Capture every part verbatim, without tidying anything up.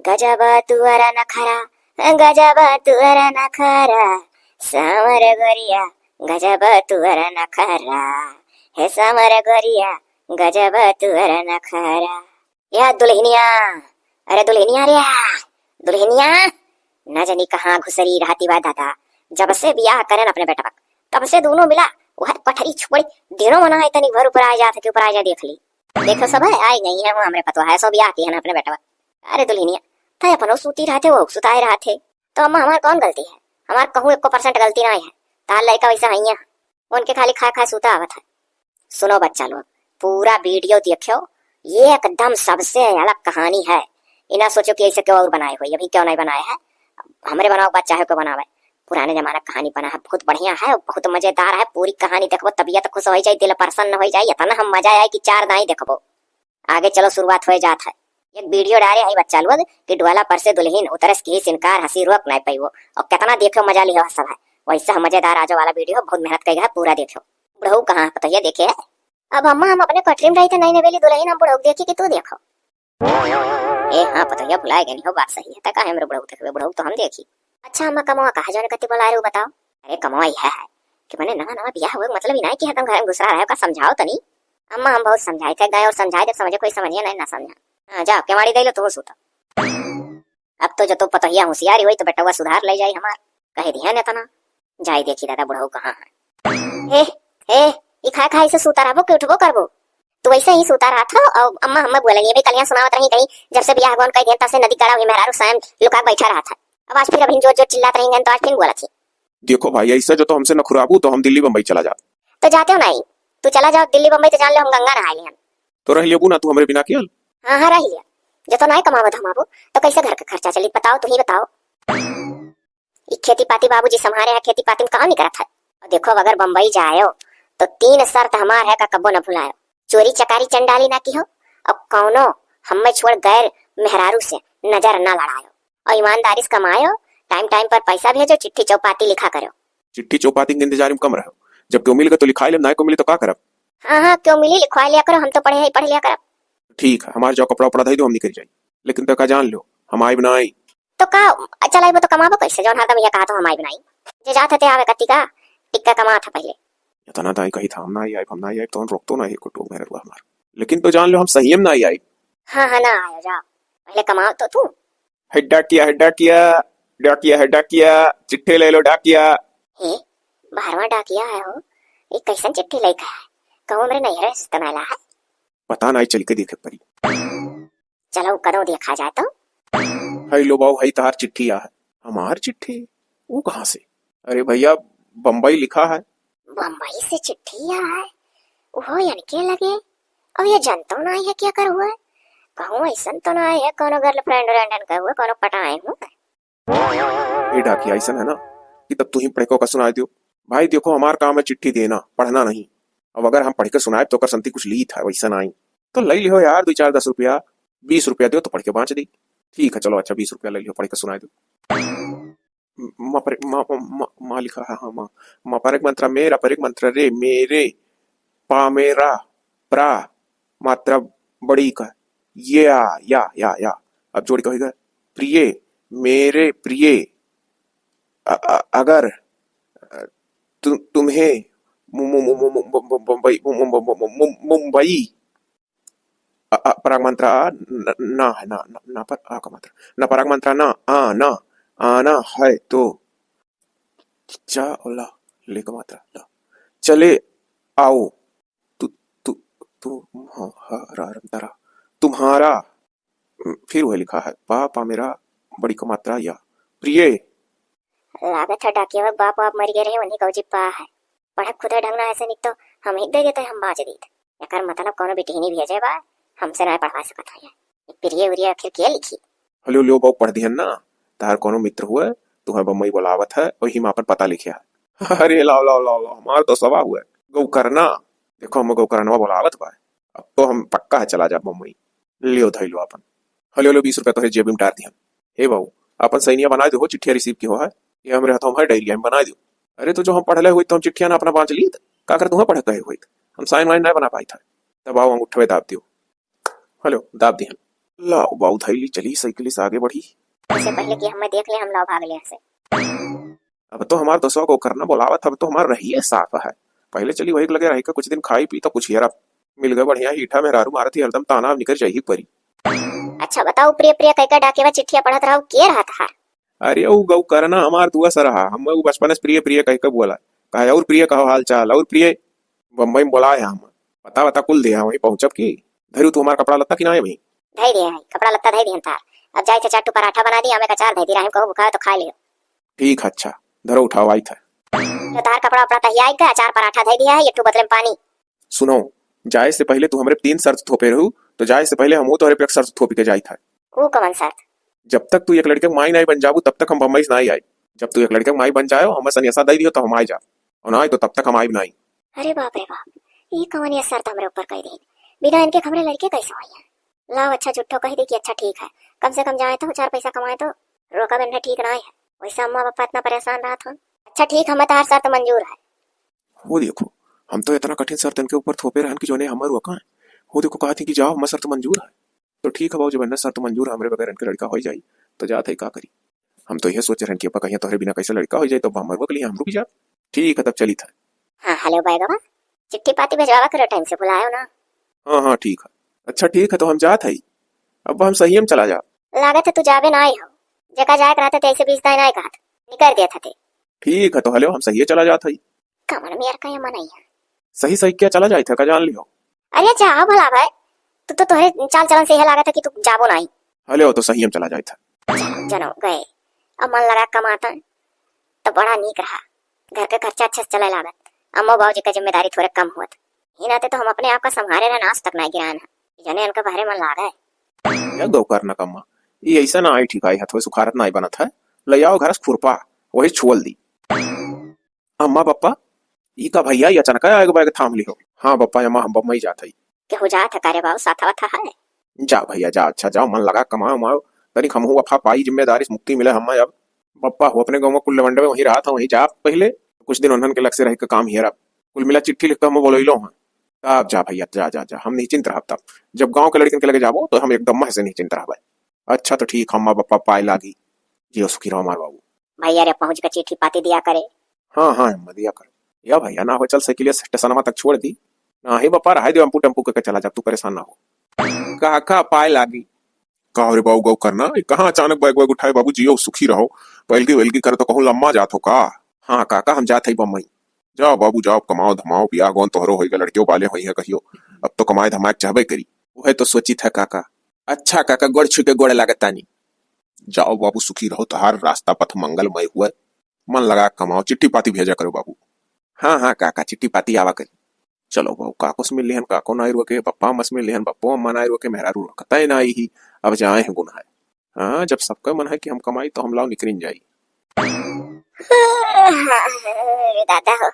गजब तुअर नखरा, गजब तुअर नखरा, सावर गोरिया, गजब तुअर नखरा, हे सावर गोरिया, गजब तुअर नखरा। या दुल्हनिया, अरे दुल्हनिया रे, दुल्हनिया, न जानी कहाँ घुसरी रहती बा दादा। जब से बियाह करेन अपने बेटवा, तब से दोनों मिला वह कठरी छुपड़ी दिनों मना है, तनी भर ऊपर आ जात है कि ऊपर आ जा देख ली। देखो सब है, आई गई है वो हमरे पतोह है, सो बियाह की है ना अपने बेटवा। अरे दुल्हनिया, तै अपनो सूती रहते, वो सुताए रहते, तो अम्मा हमार कौन गलती है? हमार कहूँ एको percent गलती ना है, तार लड़का वैसा है, उनके खाली खाए खाए सूता आवत है। सुनो बच्चा लोग, पूरा video देखियो, ये एकदम सबसे अलग कहानी है। इना सोचो कि ऐसे क्यों और बनाए हुए, अभी क्यों नहीं बनाए है, हमरे बनाओ बच्चा है को बनावे। पुराने जमाना कहानी बना है, बहुत बढ़िया है, बहुत मजेदार है। पूरी कहानी देखबो, तबियत खुश हो जाए, दिल प्रसन्न हो जाए, इतना हम मजा आए कि चार दाई देखबो। आगे चलो, शुरुआत हो जात है। एक video डारे आई बच्चा लोग कि डोला पर से दुल्हन उतरस की सिनकार, हंसी रोक नहीं पाई वो, और कितना देखो मजा लिहो सब है। वैसे हम मजेदार आजो वाला video बहुत मेहनत करेगा, पूरा देखो। बुढ़ऊ कहाँ है पतोहिया देखे है? अब अम्मा हम अपने कटरी में रही थे, नहीं नवेली दुल्हन हम बुढ़ऊ देखी कि तू देखो। ए हाँ पतोहिया, भुलाए गए नहीं हो, बात सही है। तका है मेरे बुढ़ऊ देखबे, बुढ़ऊ तो हम देखी। अच्छा अम्मा, कमवा कहा जौन कति बोला रहे हो बताओ। अरे कमवा यह है कि मैंने नवा नवा बियाह हुए, मतलब ही नहीं कि हरदम घर में घुसरा रहे हो, का समझाओ तनी। अम्मा हम बहुत समझाए थे, गए और समझाए, जब समझे कोई समझिए नहीं ना समझा। हाँ जाओ केवाड़ी दे लो, तू सूता। अब तो जो तो पतोहिया होशियारी हुई तो बेटवा सुधार ले जाई हमार, कह दिया ने तना। जाई देखी दादा बुढ़ऊ कहाँ है। हे, हे, ई खाए खाए से सूता रहबो कि उठबो करबो? तू वैसे ही सूता रहत हो और अम्मा हमें बोलेंगे, भाई कलियां सुनावत रही कहीं, जब से बियाह गौन कई दिन तब से नदी कड़ा हुई मेहरारू सायम लुका के बैठा रहत है। अब आज फिर अभी जोर जोर चिल्लात रही तो आज फिर बोलत ही। देखो भाई, ऐसा जो तो हमसे नखुराबू तो हम दिल्ली बम्बई चला जाब। तो जाते हो नहीं, तू चला जाओ दिल्ली बम्बई तो जान लो हम गंगा नहाए लिहन। तो रह लेबू ना तू हमरे बिना कियल? हाँ हाँ रह लिया, जो तो नहीं कमाबो धमाबो तो कैसे घर का खर्चा चली, बताओ तू ही बताओ। ई खेती पाती बाबूजी संभारे है, खेती पाती में काम ही करत है। और देखो, अगर बम्बई जायो, तो तीन शर्त हमार है, का कब्बो न भुलायो। चोरी चकारी चंडाली ना किहो, और कौनो हम्मे छोड़ गैर मेहरारू से नजर ना लड़ायो, और ईमानदारी से कमायो, time time पर पैसा भेजो, चिट्ठी चौपाती लिखा करो। चिट्ठी चौपाती के इंतजार में कम रहो, जब क्यों मिल गए तो लिखाई लेब, ना क्यों मिले तो का करब? हाँ हाँ, क्यों मिली, लिखवा लिया करो, हम तो पढ़े हैं, पढ़ लिया करब। ठीक है, हमार जाओ कपड़ा उपड़ा धई दो, हम निकल जाई, लेकिन तका जान लो हम आइब ना आई। तो का चलाइबो तो कमाबो कैसे, जौन हरदम ये कहा तो हम आइब ना आई। जे जात हते आवे कत्ती का, टिक्का कमात है पहले। इतना दाई कही था हम ना आई आइब, हम ना आई आइब, तो हम रोकतो ना है कुटुम मेहररुआ हमार। लेकिन तो जान लो हम सही में ना आई आइब। हाँ हाँ ना आयो, जाओ पहले कमाओ तो तू। हे डाकिया, हे डाकिया, डाकिया, हे डाकिया, चिट्ठे ले लो डाकिया। हे, बाहरवा डाकिया है हो, ये कैसन चिट्ठी लेके है? कहूँ हमरे नैहरे से तो ना ला है। पता नहीं, चल के देखे पड़ी। चलो कदों देखा जाए तो। है लो बाऊ, है तहार चिट्ठी आ है। हमार चिट्ठी? वो कहाँ से? अरे भैया, बम्बई लिखा है। बम्बई से चिट्ठी आ है? वो इनके लगे? अब ये जनतो नहीं है क्या कर हुआ है? कहूँ ऐसन तो नहीं है कोनो girlfriend व्रेंडन का हुआ, कोनो पटाए हूँ। ए डाकिया, ऐसन है ना कि तब तू ही पढ़को का सुनाए दियो। भाई देखो, हमार काम है चिट्ठी देना, पढ़ना नहीं। अब अगर हम पढ़ के सुनाए तो ओकर संती कुछ लीत है, वैसा नहीं। तो लई लिहो यार, दो चार दस रुपया, बीस रुपया दियो तो पढ़ के बाँच दी। ठीक है, चलो अच्छा, बीस रुपया लई लिहो, पढ़ के सुनाए दो। म-, मा पर-, मा, मा, मा, मा लिखा है, हाँ, मा, मा पर एक मंत्रा, मेरा पर एक मंत्रा रे, मेरे, पा मेरा, प्रा, मात्रा बड़ी का, ये आ, या, या, या। अब जोड़ के होइगा, प्रिय, मेरे प्रिय, अ-, अ-, अगर, अ, तु-, तुम्हें मु-, मु-, मु-, मु-, मु-, मु-, मुंबई, मु-, मु-, मु-, मु-, मु-, मुंबई, अ, अ, पराग मंत्रा आ, न-, ना है, ना, ना, ना पर आ का मात्रा, ना पराग मंत्रा, ना, आ, ना, आना है तो, चा, ओला, ले का मात्रा, ला। चले आओ। तु-, तु-, तु-, हाँ, हा, रा, रम, तरा। तुम्हारा, फिर वह लिखा है, पा, पा मेरा, बड़ी का मात्रा या। प्रिय। लागत है डाकिया बाप वाप मर गए रहे, उन्हीं का उजी पा है। पढ़े खुदे ढंग ना ऐसे निक तो हम ही दे देते, हम बाँच दीत। एकर मतलब कोनो बिटिहनी भेजे बा, हमसे ना पढ़वा सकत है। ये प्रिय उरिय आखिर के लिखी? हलो, लियो बाऊ, पढ़ दिहन ना, तहार कोनो मित्र हुए, तुहे बम्बई बोलावत है, वही में अपन पता लिखे है। अरे लाओ, लाओ, लाओ, लाओ, हमार तो सवा हुए। गौकरना, देखो हम गौकरनवा बोलावत बा। अब तो हम पक्का है चला जाब बम्बई। लियो धई लो अपन। हलो, लो, बीस रुपया तोहरे जेब में डार दिहन। हे बाऊ, अपन सैनिया बनाए दो, चिट्ठिया receive की हो है। ये हमरे हाथों में है डायरिया में बनाए दो। अरे तो जो हम पढ़ले हुई तो हम चिट्ठिया ना अपना बाँच लीत, का कर तुहे पढ़े कहे हुई? हम sign वाइन ना बना पाई था। तब आओ अंगूठवे दाब दियो। हलो, दाब दिहन। लाओ बाऊ धइली चली साइकिल से आगे बढ़ी। इससे पहले कि हमें देख ले, हम लाओ भाग ले यहाँ से। अब तो हमार दोस्तों को करना बोलावत, अब तो हमार रहिए साफ है। पहले चली वही लगे रही का कुछ दिन खाई पी तो कुछ हेरा मिल गए बढ़िया हीठा मेहरारू मारत ही हरदम ताना निकर जाही परी। अच्छा बताओ, प्रिय प्रिय कह के डाके बा चिट्ठिया पढ़त रहो, के रहत है? अरे ऊ गौ करना हमार दुआ सर रहा, हम ऊ बचपन से प्रिय प्रिय कह के बोला, कहे और प्रिय कहो हाल चाल, और प्रिय बम्बई में बोलाए हम, पता वता कुल दे, वहीं पहुँचब की। धरू तू हमार कपड़ा लत्ता कि ना है भाई? धई दिया है, कपड़ा लत्ता धई दिहन तार। अब जाए थे चार ठो पराठा बना दी, हमें का चार धई दी, राहिम कहू भुखाए तो खा लियो। ठीक है, अच्छा, धरो उठाओ आई था। तो तार कपड़ा उपड़ा तहिया आई का, चार पराठा धई दिया है, एक ठो बोतल में पानी। सुनो, जाए से पहले तू हमरे तीन शर्त थोपे रहू, तो जाए से पहले हमहू तोहरे पे एक शर्त थोपी के जाई था। ऊ कवन शर्त? जब तक तू एक लड़के के माई नाई बन जाबू, तब तक हम बम्बई से नाई आई। जब तू एक लड़के के माई बन जायो, हमें संन्यासा दे दियो, तो हम आई जा, और ना आई तो तब तक हम आई नाई। अरे बाप रे बाप, ई कवन ये शर्त हमरे ऊपर कह दीन? बिना इनके हमरे लड़के कैसे होई हैं? लाओ अच्छा झूठो कह दी कि अच्छा ठीक है, कम से कम जाए तो चार पैसा कमाए तो रोका बंधे ठीक ना है। वैसे अम्मा पापा इतना परेशान रहत हन। अच्छा ठीक, हमें तहार शर्त मंजूर है। वो देखो, हम तो इतना कठिन शर्त इनके ऊपर थोपे रहन कि जोने हमर रोका है। वो देखो कहत ही कि जाओ, हमार शर्त मंजूर है। तो ठीक है बाबू, जब इन्हें शर्त मंजूर है, हमरे बगैर इनके लड़का हो ही जाई, तो जात है का करी। हम तो यह सोचे रहन कि अब कहीं तोहरे बिना कैसे लड़का हो जाए, तो हमर रोक लिया, हम रुक जा। ठीक है, तब चली था। हाँ हेलो बैगवा, चिट्ठी पाती भेजवावा करो, टाइम से भुलायो ना। हाँ हाँ ठीक है। अच्छा ठीक है, तो हम जात है, अब हम सही हम चला जा। लागत है तू जाबे ना आई हो, जेका जाए के रहते ते ऐसे बीच दाए ना कहत, निकर देत हते। ठीक है, तो हलो हम सही चला जात है। कमर मेर का ये मनई है। सही सही क्या चला जाए था का जान लियो। अरे जाओ भला भाई, तू तो तोहरे चाल चलन से यह लागत है कि तू जाबो ना आई। हलो तो सही हम चला जाए था। चलो जनो गए, अब मन लगा कमाता तो बड़ा नीक रहा, घर के खर्चा अच्छे से चले लागत, अम्मा बाबूजी का जिम्मेदारी थोड़े कम होत। ही नाते तो हम अपने आप का संभारे रहे, नाश तक ना गिरान है, जने इनका बहरे मन लागे। या गौ करना कम्मा, ई ऐसा ना आई ठिकाई हथवे सुखारत ना आई बनत है, ले आओ घर से खुरपा, वही छुअल दी। अम्मा पप्पा, ई का भैया, ई अचानक आए बैग थाम लिहो। हाँ पप्पा, अम्मा हम बम्बई जात हई। केहू जात है का रे बाबू, साथ आवत है? जा भैया जा, अच्छा जाओ, मन लगा कमाओ माओ, तनिक हमहू अफा पाई, जिम्मेदारी से मुक्ति मिले हमें अब। पप्पा हो अपने गाँव में कुल लवंडे में वहीं रहा था, वहीं जा पहले कुछ दिन उन्हन के लग से रह के काम हियर अब कुल मिला चिट्ठी लिख के हम बोलैलो हैं। तब जा भैया, जा जा जा, हम निश्चिंत रहब तब। जब गाँव के लड़कन के लगे जाबो तो हम एकदम मह से निश्चिंत रहबे। अच्छा तो ठीक, अम्मा पप्पा पाए लागी, जियो सुखी रहो हमार बाबू। भैया रे पहुँच के चिट्ठी पाती दिया करे। हाँ हाँ अम्मा दिया कर। या भैया ना हो, चल साइकिलिया स्टेशनवा तक छोड़ दी। ना ही बापा रहाई दे, अम्पू टेम्पू के चला जा, तू परेशान ना हो। काका पाए लागी। का रे बाऊ गौ करना, ई कहाँ अचानक बैग वैग उठाए बाबू, जियो सुखी रहो। पहलगी वैलगी करे तो कहूँ लम्मा जात हो का? हाँ काका हम जात है बम्बई। जाओ बाबू जाओ, कमाओ धमाओ, बियाह गौन तोहरो होइगा, लड़कियों वाले होई है कहियो। अब तो कमाए धमाए के चाहबे करी। वह तो सोचित है काका। अच्छा काका गोड़ छू के गोड़ लागत तानी। जाओ बाबू सुखी रहो, तोहार रास्ता पथ मंगलमय हुए। मन लगा कमाओ, चिट्ठी पाती भेजा करो बाबू। हाँ हाँ काका चिट्ठी पाती आवा करी। चलो बाबू, काको से मिल लिहन, काको नाई रोके, बप्पा अम्मा से मिल लिहन, बप्पो अम्मा नाई रोके, मेहरारू रोकता ही नाई ही। अब जाए हैं गुनाह। हाँ, जब सबका मन है कि हम कमाई तो हम लाओ निकरिन जाई। अरे दादा हो,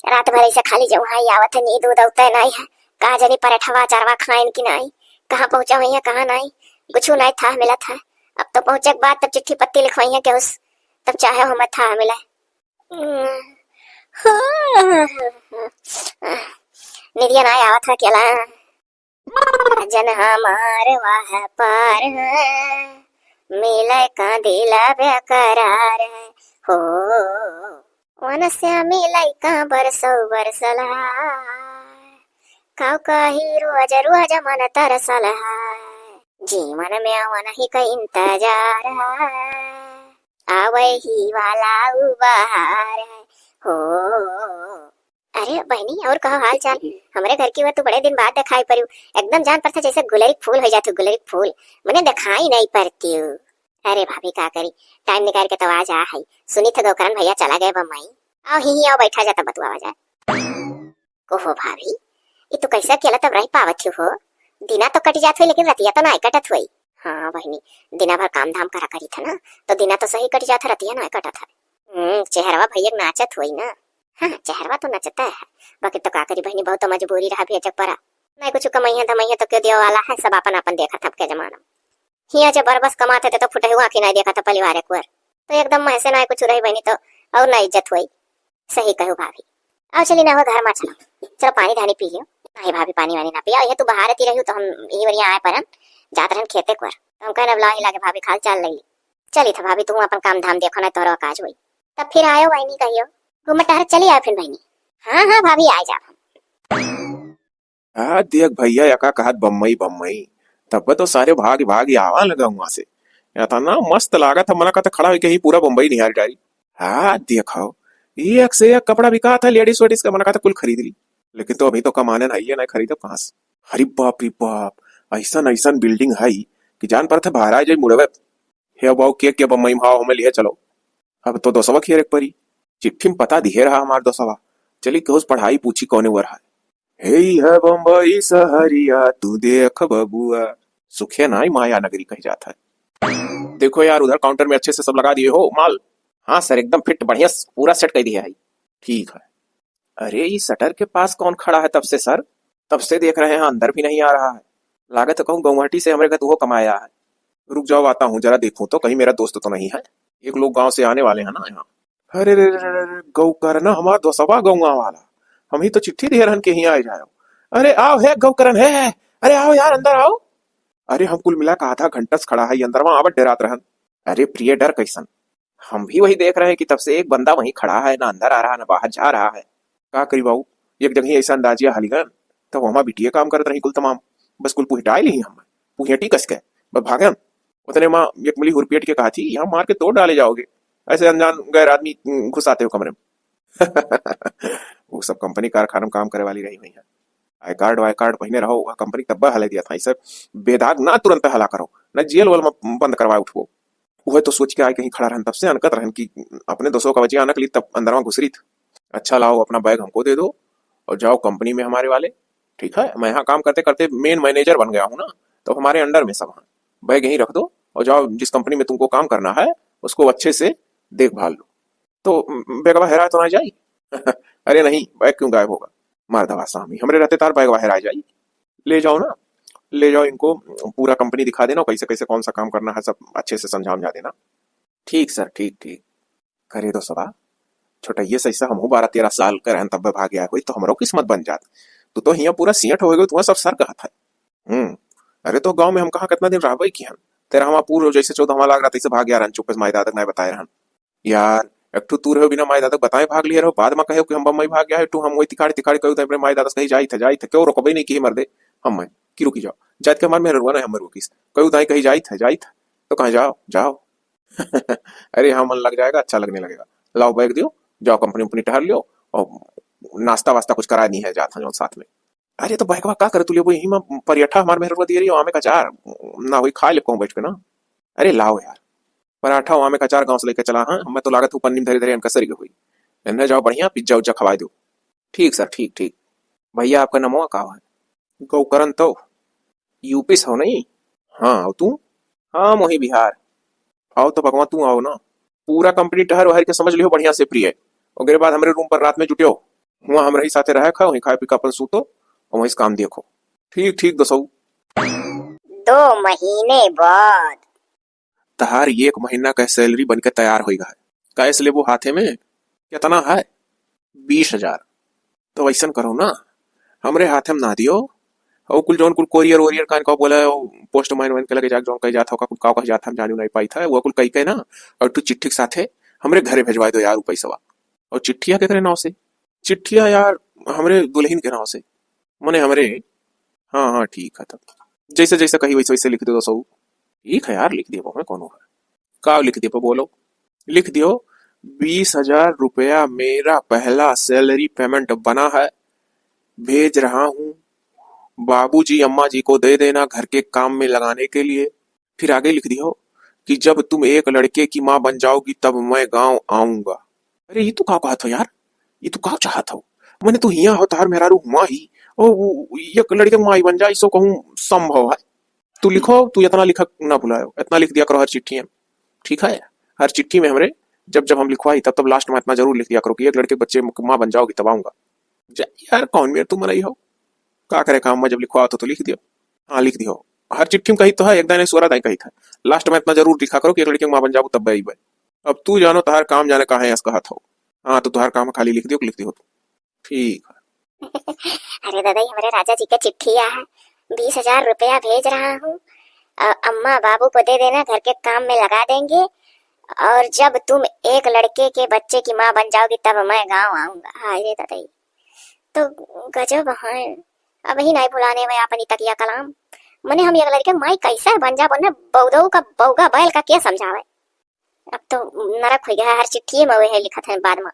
रात भर ऐसे खाली जो वहाँ आवत है, नींद उद उतै नाई है। कहाँ जानी पराठवा अचारवा खाइन कि नाई, कहाँ पहुँचा हुई है कहाँ नाई, कुछ नाई था मिला था। अब तो पहुँचे के बाद तब चिट्ठी पत्ती लिखवाई है केहू से, तब चाहे हमें था मिले। निदिया ना आवत है केला। जन हमार वह पार है, मिले का दिला बेकरार है हो। वन से मिले का बरसौ बरसल है, काऊ कही रोज रोज मन तरसल है। जीवन में वन ही का इंतजार है, आवे ही वाला उ बहार है हो। अरे बहनी, और कहो हाल चाल? हमरे घर की हुआ तू बड़े दिन बाद दिखाई पड़ियो। एकदम जान पड़ता जैसे गुलरी फूल हो जातू, गुलरी फूल। मने दिखाई नहीं पड़ती हूँ। अरे भाभी का करी, टाइम निकाल के तो आ जा है। सुनी थे गोकरन भैया चला गए बम्बई। आओ ही, ही आओ बैठा जाता बतुआ जा। ओहो भाभी, ई तू कैसे अकेला तब रह पावत हो? दिना तो कट जात होई लेकिन रतिया तो नाय कटत होई। हाँ बहनी, दिना भर काम धाम करा करी था ना, तो दिना तो सही कट जात है, रतिया नाय कटत है। हम्म, चेहरवा भैया के नाचत होई ना। हाँ, चेहरवा तो नचता है, बाकी तो का करी बहनी, बहुत तो मजबूरी रहा भेजक परा। नहीं कुछ कमैया धमैया तो क्यों दियो वाला है, सब अपन अपन देखत हमके जमाना। हिया जब बरबस कमात है तो फुटही आँखी नहीं देखत है परिवार एक बार। तो एकदम महसे ना कुछ रही बहनी तो और ना इज्जत होई। सही कहू भाभी। आओ चली ना हो घर मा चलो। चलो पानी धानी पी लियो। नहीं भाभी पानी वानी ना पिया, यह तू बाहर ती रही तो हम यही बढ़िया आए परन। जात रहन खेते कोर, तो हम कहन अब लाही लागे भाभी खाल चाल लई। चली था भाभी, तू अपन काम धाम देखो ना, तोहरो काज होई। तब फिर आयो बहिनी कहियो, घूम टहर चली आयो फिर बहिनी। हाँ हाँ भाभी, आ जाब हम। आ देख भैया, एका कहत बम्बई बम्बई, तब तो सारे भाग भाग आवा लगा हुआ से। इतना मस्त लागत है, मना कहता खड़ा होके ही पूरा बम्बई निहार डारी। हाँ देखो, एक से एक कपड़ा बिकात है, लेडीज वेडीज का, मना कहता कुल खरीद ली। लेकिन तो अभी तो कमाने नहीं है, नहीं खरीदब कहाँ से। अरे बाप रे बाप, ऐसन ऐसन बिल्डिंग है कि जान पड़त है बाहर आ जाई मुड़वे। हे बाऊ, के के बम्बई में हाव, हमें लिए चलो। अब तो दोसवा खेर एक परी, चिट्ठी में पता दिहे रहा हमार दोसवा। चली केहू से पढ़ाई पूछी कौने वर है। हे है बम्बई सहरिया, तू देख बबुआ, सुखे नाई माया नगरी कह जात है। देखो यार, उधर काउंटर में अच्छे से सब लगा दिए हो माल। हाँ सर, एकदम फिट, बढ़िया, पूरा सेट कर दिया है। ठीक है। अरे, ये शटर के पास कौन खड़ा है तब से सर? तब से देख रहे हैं, अंदर भी नहीं आ रहा है। लागत है कहूँ गौहटी से हमरे घर उहो कमाया है। रुक जाओ, आता हूँ, जरा देखूँ तो कहीं मेरा दोस्त तो नहीं है। एक लोग गांव से आने वाले हैं ना यहाँ। अरे रे रे रे रे, गौ करना हमार दोसवा गौवा वाला, हम ही तो चिट्ठी दिहे रहन के ही आए जाओ। अरे आओ है गौ करन है, अरे आओ यार अंदर आओ। अरे हम कुल मिला के आधा घंटा से खड़ा है अंदर, वहाँ आवत डेरात रहन। अरे प्रिय डर कैसन, हम भी वही देख रहे हैं कि तब से एक बंदा वहीं खड़ा है, ना अंदर आ रहा, ना बाहर जा रहा है। का करी बाबू, एक जगह ऐसा अंदाजिया हलिगन, तब वहाँ बिटिया काम करत रही कुल तमाम, बस कुल पुहटाए ली हम, पुहटी कस के, बस भागन। उतने माँ एक मिली हुरपियट के कहा थी, "यहाँ मार के तोड़ डाले जाओगे, ऐसे अनजान गैर आदमी, उम, घुसाते हो कमरे में।" वो सब कंपनी कारखाना में काम करे वाली रही हुई है। आई कार्ड वाई कार्ड पहिने रहो, वह कंपनी तब्बा हले दिया था, इसे बेदाग ना तुरंत हला करो, ना जेल वेल में बंद करवाए उठबो। वह तो सोच के आए कहीं खड़ा रहन, तब से अनकत रहन कि अपने दोस्तों का बचिया अनक ली तब अंदरवा घुसरी थी। अच्छा लाओ, अपना बैग हमको दे दो और जाओ कंपनी में हमारे वाले। ठीक है, मैं यहाँ काम करते करते मेन मैनेजर बन गया हूँ ना, तो हमारे अंडर में सब हैं। बैग यहीं रख दो और जाओ, जिस कंपनी में तुमको काम करना है उसको अच्छे से देखभाल लो। तो बेगवा हेरा तो ना जाई? अरे नहीं, बैग क्यों गायब होगा? मार दवा सामी, हमरे रहते तार बैगवा हेरा जाई। ले जाओ ना, ले जाओ इनको, पूरा कंपनी दिखा देना, कैसे कैसे कौन सा काम करना है, सब अच्छे से समझा समझा देना। ठीक सर, ठीक ठीक। करे दो सवा, छोटइये से ऐसा हमहू बारह तेरह साल के रहन तब भाग गया होई तो हमरो किस्मत बन जात। तू तो हियाँ पूरा सियट हो गयो, तुहाँ सब सर कहत है। हम्म, अरे तो गाँव में हम कहाँ कितना दिन रहबे की हन? तेरा हमार पूर्व जैसे चौदह हमार लाग रहा तैसे भाग गया रहन, चुप्पे से माई दादा के नाय बताए रहन। यार, एक ठो तू रहो बिना माई दादा के बताए भाग लिए रहो, बाद में कहो कि हम बम्बई भाग गया है, तू हम वही तिखाड़ी तिखाड़ी कहू ताई अपने माई दादा से कही जाई था, जाई था, क्यों रोकबे नहीं की मर दे। हम मैं कि रुकी जाओ, जात के हमार मेहररुआ ना हमर वो किस कहू ताई कही जाई था, जाई था, तो कहाँ जाओ, जाओ। अरे हाँ, मन लग जाएगा, अच्छा लगने लगेगा। लाओ बैग दियो, जाओ कंपनी उम्पनी टहर लियो और नाश्ता वास्ता कुछ करा नहीं है जात है साथ में। अरे तो बैगवा का करे तू लेबो, यही में परियठा हमार मेहररुआ दिए रही, आमे का अचार ना होई, खा ले कहूँ बैठ के ना। अरे लाओ यार, पराठा आमे का अचार गाँव से लेके चला, हाँ, हमें तो लागत हूँ पन्नी में धरे धरे इनका सरी के हुई। इन्हें जाओ बढ़िया पिज्जा उज्जा खवाए दो। ठीक सर, ठीक ठीक। भैया आपका नमवा का है? गौकरन तो। यूपी से हो नहीं? हाँ, और तू? हाँ, मोही बिहार। आओ तो भगवान तू आओ ना। पूरा कंपनी टहर वहर के समझ लियो बढ़िया से प्रिय। ओकरे बाद हमरे रूम पर रात में जुटियो। हुआ हमरे ही साथे रहे खा, वहीं खाए पी के अपन सूतो और वहीं से काम देखो। ठीक ठीक दसऊ। दो महीने बाद। तहार एक महीना का सैलरी बन के तैयार होई है। कैश लेबो हाथे में? कितना है? बीस हजार। तो वैसन करो ना, हमरे हाथे में ना दियो। और कुल जौन कुल कोरियर वोरियर कान का बोला, पोस्टमैन वैन के लगे जाके जौन कही जात हो, का कुल का कही जात हम जानी नहीं पाई था, वो कुल कही के ना, और तू चिट्ठी के साथे हमरे घरे भेजवा दो यार, उ पैसवा। और चिट्ठिया केकरे नाव से? चिट्ठिया यार, हमरे दुल्हन के नाव से, मने हमरे। हाँ हाँ, ठीक है तब, जैसे जैसे कही वैसे वैसे लिख दो दसऊ। ठीक है यार, लिख दियो, हमें कौन है, का लिख दियो बोलो, लिख दियो, "बीस हजार रुपया मेरा पहला सैलरी पेमेंट बना है, भेज रहा हूँ, बाबूजी अम्मा जी को दे देना घर के काम में लगाने के लिए।" फिर आगे लिख दियो कि "जब तुम एक लड़के की माँ बन जाओगी तब मैं गांव आऊंगा।" अरे ये तू का कहत हो यार, ये तू का चाहत हो? मैंने तू हिया हो, तार मेहरारू हुआ ही, ओ वो एक लड़के की माँ ही बन जाए, इसो कहूँ संभव है? तू लिखो, तू इतना लिखा ना भुलायो, इतना लिख दिया करो हर चिट्ठी में, ठीक है? हर चिट्ठी में हमरे जब जब हम लिखवाई तब तब लास्ट में इतना जरूर लिख दिया करो कि "एक लड़के के बच्चे की माँ बन जाओगी तब आऊंगा।" जा यार, कौन मेर तू मनई हो? का करे काम में जब लिखवाओ तो, तो लिख दियो। हाँ, लिख दियो। हर चिट्ठी में कही तो है, एक दाने सुअरा दाई कही था। लास्ट में इतना जरूर लिखा करो कि "एक लड़के की माँ बन जाबू तब अइबे।" अब तू जानो तहार काम जाने का है, यस कहत हो। हाँ, तो तुहार काम है, खाली लिख दियो कि लिख दियो तू। ठीक है। अरे दादा, ये हमारे राजा जी का चिट्ठी आया है, "बीस हजार रुपया भेज रहा हूँ, अ-, अम्मा बाबू को दे देना, घर के काम में लगा देंगे, और जब तुम एक लड़के के बच्चे की माँ बन जाओगी तब मैं गाँव आऊँगा। हाय रे ददई, तो गजब है। अबहीं नाहीं भुलाने में आपन ई तकिया कलाम। मने हम एक लड़के माई कैसे बन जाबो ने, बौदऊ का बौगा बैल का के समझावे। अब तो नरक होइ गया है, हर चिट्ठिए में वही लिखत है बाद में।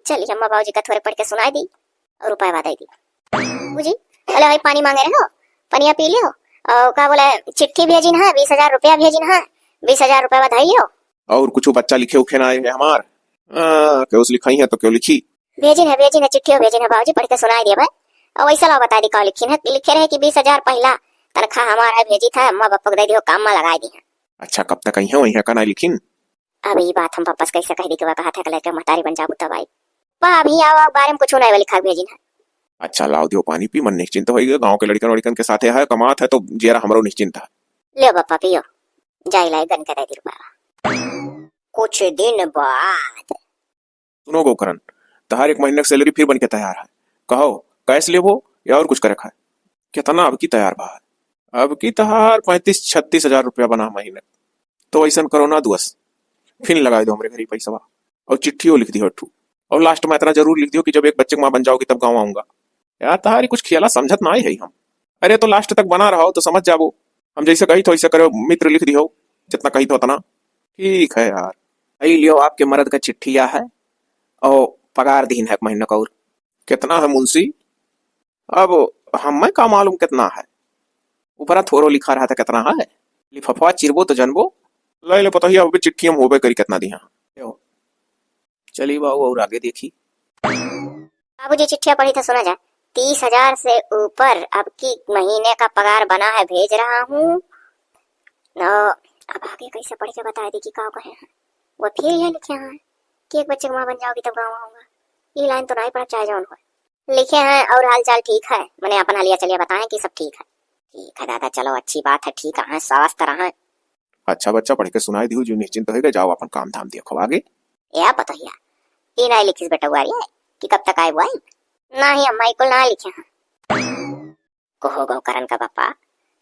चली अम्मा बाबूजी का थोरे पढ़ के सुनाई दी और रुपया दे दी। बाबूजी, हेलो, भाई पानी माँगे रहे हो, पनिया पी लियो। और का बोले, चिट्ठी भेजिन है, बीस हजार रुपया भेजिन है, बीस हजार रुपया धई लियो। और कुछ बच्चा लिखे उखे ना आए है हमार? आ, केहू से लिखाई है तो केहू लिखी। भेजिन है, भेजिन है, चिट्ठियो भेजिन है बाबूजी, पढ़ के सुनाई दिया भाई। और वैसा ला बताई दी का लिखिन है, लिखे रहे कि बीस हजार पहला तनख्वाह हमार है, भेजी था, अम्मा पापा को दे दियो, काम में लगाई दी है। अच्छा, कब तक आई है वहीं का ना लिखिन? अब ई बात हम पापा से कैसे कह दी कि वह कहा था कि लड़के महतारी बन जाबू तब आई। पा अभी आओ, आओ, बारे में कुछ नहीं लिखा भेजिन है। अच्छा, लाओ दियो पानी पी, मन निश्चिंत होई गयो, गाँव के लड़कन वड़कन के साथे है, कमात है तो जियरा हमरो निश्चिंत है। लियो पापा पियो, जाई लाई गन के दे दी रुपया। कुछ दिन बाद। सुनो गोकरन, तहार एक महीने की सैलरी फिर बन के तैयार है। कहो, कैश लेबो या और कुछ करे खाए? कितना अब की तैयार बा? अब की तहार पैंतीस छत्तीस हजार रुपया बना महीने। तो ऐसन करो ना दोस्त, फिर लगाई दो हमरे घर ही पैसवा। और चिट्ठियों लिख दियो एक ठू। और लास्ट में इतना जरूर लिख दियो कि जब एक बच्चे की माँ बन जाओगी तब गाँव आऊंगा। यार, तहारी कुछ खियाला समझत ना आई है हम। अरे, तो लास्ट तक बना रहो तो समझ जाबो। हम जैसे कही तो वैसे करो, मित्र लिख दियो, जितना कही तो उतना। ठीक है यार। आई लियो, आपके मर्द का चिट्ठिया है और पगार दीन है एक महीना का और। कितना है मुंशी? अब हमें का मालूम कितना है, ऊपरा थोरो लिखा रहा था कितना है। लिफाफा चिरबो तो जनबो। ले ले पतोहिया, अबे चिट्ठी हम होबे करी कितना दिहा। चली बाबू, और आगे देखी। बाबूजी चिट्ठिया पढ़ी था, सुना जाए। तीस हजार से ऊपर अब की महीने का पगार बना है, भेज रहा हूँ। न, अब आगे कैसे पढ़ के बताए दी कि का कहे हैं। वो फिर ये लिखे हैं कि एक बच्चे की माँ बन जाओगी तब गाँव आऊंगा। ये लाइन तो नहीं पढ़ा, चाहे जौन हो। लिखे हैं और हाल चाल ठीक है, मने अपन हालिया चलिया बताएं कि सब ठीक है। ठीक है दादा, चलो अच्छी बात है, ठीक है, स्वस्थ रहें। अच्छा बच्चा, पढ़ के सुनाई दियो, जो निश्चिंत होइगा, जाओ अपन काम धाम देखो आगे। ए पतोहिया, ई नहीं लिखिस बेटउआ रे कि कब तक आए बुआई? नहीं अम्मा, ई कुल ना लिखे हैं। कहो गोकरन का बापा,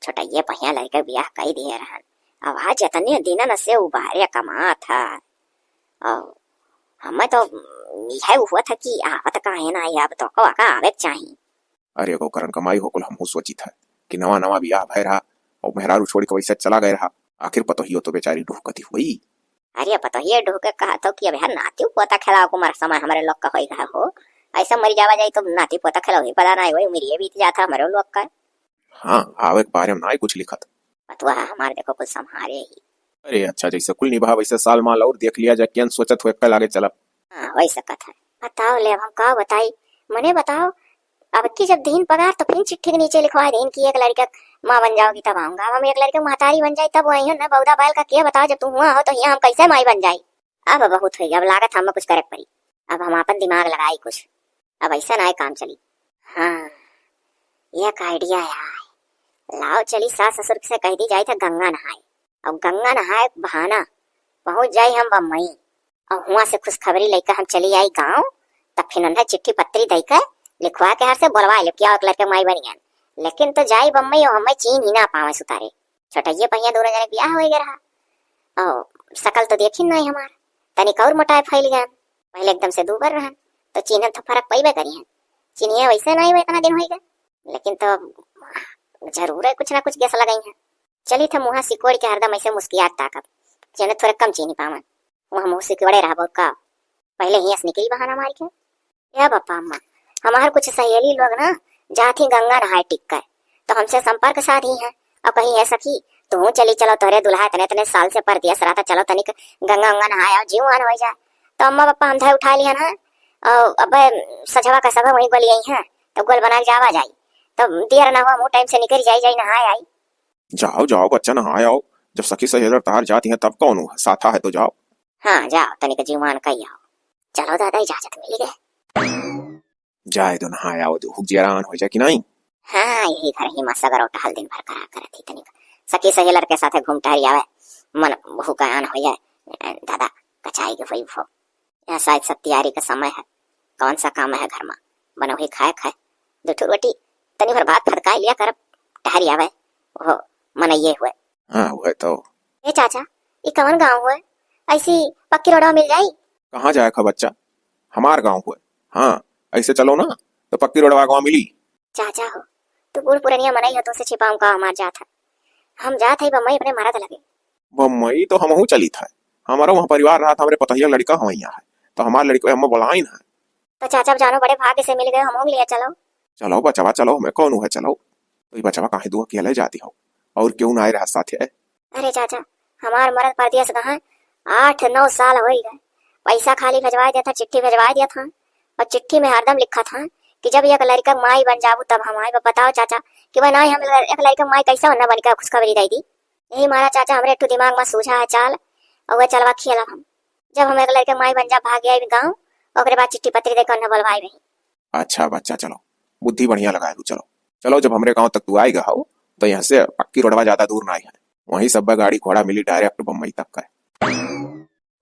छोटइये पहिया लइके बियाह कई दिए रहन। अब आज इतने दिनन से उबारे कमात है। और हमें तो यह हुआ था कि आवत काहे ना है, अब तो का आवे के चाही। अरे गोकरन का माई, हो कुल हमहू सोचित है कि नवा नवा बियाह भय रहा और मेहरारू छोड़ के वैसे चला गए रहा। आखिर पतोहियो तो बेचारी डुहकती हुई। अरे पतोहिए डुहके कहत हो कि अब यार नाती पोता खेलाओ को मर समय हमरे लोग का होई गया हो। ऐसा मरी जावा जाई तो नाती पोता खेलाओ ही पता नहीं, वही उम्र ये बीत जाता हमरे लोग का। हाँ, आवे के बारे में ना कुछ लिखत। पतुआ हमार देखो कुछ संभारे ही। अरे अच्छा, जैसे कुल निभा वैसे साल माल और देख लिया जाए, केन सोचत हो एक्का लागे चलब। हाँ, वही सकत है। बताओ ले, अब हम का बताई, मने बताओ, अब की जब दीन पगार तो फिर चिट्ठी के नीचे लिखवा दीन कि एक लड़के क माँ बन जाओगी तब आऊंगा। अब हम एक लड़के क महतारी बन जाई तब वही हो ना, बौदा बैल का के बताओ, जब तू हुआ हो तो यहाँ हम कैसे माई बन जाई? अब बहुत हुई, अब लागत हमें कुछ करे के पड़ी। अब हम अपन दिमाग लगाई कुछ, अब ऐसा ना काम चली। हाँ, एक आइडिया है। लाओ चली सास ससुर से कह दी जाए तो गंगा नहाए, और गंगा नहाए के बहाना पहुंच जाई हम बम्बई, और हुआ से खुशखबरी लेकर हम चली आई गाँव, तब फिर उन्हें चिट्ठी पत्री देकर लिखवा के हर से बोलवा ले कि आओ एक लड़के माई बनियन। लेकिन तो जाई बम्बई और हमें चीन ही ना पावे सुतारे। छोटइये पहिया दोनों जने बियाह हो गया रहा, और शकल तो देखी नहीं हमार, तनिक और मोटाए फैल गए। पहले एकदम से दूबर रहन, तो चीन्हन तो फर्क पैबे करी हैं। चिन्हिए वैसे नहीं हुए, इतना दिन हो गए, लेकिन तो जरूर है कुछ ना कुछ गैस लगाई हैं। चली थे मुँह सिकोड़ के हरदम ऐसे मुस्कियात ताकब, जने थोड़े कम चीन्ही पावन। वहाँ मुँह सिकोड़े रहबो का? पहले हियाँ से निकली बहाना मार के। ए बापा अम्मा, हमार कुछ सहेली लोग ना जात ही गंगा नहाए टिक कर, तो हमसे संपर्क साधी हैं और कही, "है सखी, तू चली चलो, तोहरे दुल्हा इतने इतने साल से परदेस रहता, चलो तनिक गंगा उंगा नहाए आओ, जीव आन हो जाए।" तो अम्मा पापा हम धाय उठा लिया ना, और अब सझवा का सभा वहीं गोली आई हैं, तो गोल बना के जावा जाई, तो देर ना हुआ, मुँह टाइम से निकल जाई, जाई नहाए आई। जाओ जाओ बच्चा, नहाए आओ, जब सखी सहेलर तहार जाती हैं तब कौन हुआ, साथा है तो जाओ। हाँ, जाओ, तनिक जीवान कही आओ। चलो दादा, इजाजत मिल गए। जाए दो, नहाए आओ, हुक जियरा आन हो जाए कि नहीं? हाँ, यही घर ही मा सगरो टहल दिन भर करा करत ही तनिक। सखी सहेलर के साथे घूम टहरी आवे, मन हुक आन हो जाए। दादा, कचाई के वही भो। यह शायद सब तैयारी का समय है। कौन सा काम है घर मा? बनौही खाए खाए। दो ठो रोटी, तनी भर भात फदकाए लिया करब, टहरी आवे। ओहो, मन ये हुए। हाँ, वह तो। ए चाचा, ई कवन गाँव हुए? ऐसी पक्की रोडवा मिल जाई? कहाँ जाए खा बच्चा, हमार गाँव हुए। हाँ, ऐसे चलो ना, तो पक्की रोडवा गाँव मिली। चाचा हो, तू बूढ़ पुरनिया मनई हो, तुमसे छिपाऊं का हमार जात है? हम जात है बम्बई अपने मरद लगे। बम्बई तो हमहू चलित है, हमारा वहाँ परिवार रहा था, हमरे पतहिया लड़का हमारे यहाँ है, तो हमार लड़का हम बुलाइन है। तो चाचा, अब जानो बड़े भाग्य से मिल गए, हमहू ले चलो। चलो बचवा, चलो, हमें कौन है, चलो। तो ये बचवा काहे दू अकेले जाती हो, और क्यों ना आए रहा साथे? अरे चाचा, हमार मरद परदेस गए हैं, आठ नौ साल हो ही गए। पैसा खाली भेजवाए देत हैं, चिट्ठी भेजवाए देत हैं, और चिट्ठी में हरदम लिखत हैं कि जब एक लड़का के माई बन जाबू तब हम आए। बताओ चाचा, कि वह ना हम एक लड़का के माई कैसे होना बन के खुशखबरी दे दी। यही मारा चाचा, हमरे एक ठो दिमाग में सूझा है चाल, और वह चलवा खेलब हम। जब हम एक लड़का के माई बन जा, भाग आए गाँव, ओकरे बाद चिट्ठी पत्री दे के उन्हें बोलवाए वही। अच्छा बच्चा, चलो, बुद्धि बढ़िया लगाए तू, चलो। चलो, जब हमरे गाँव तक तू आए गए हो, तो यहाँ से पक्की रोडवा ज्यादा दूर ना है, वहीं सब गाड़ी घोड़ा मिली direct बम्बई तक का।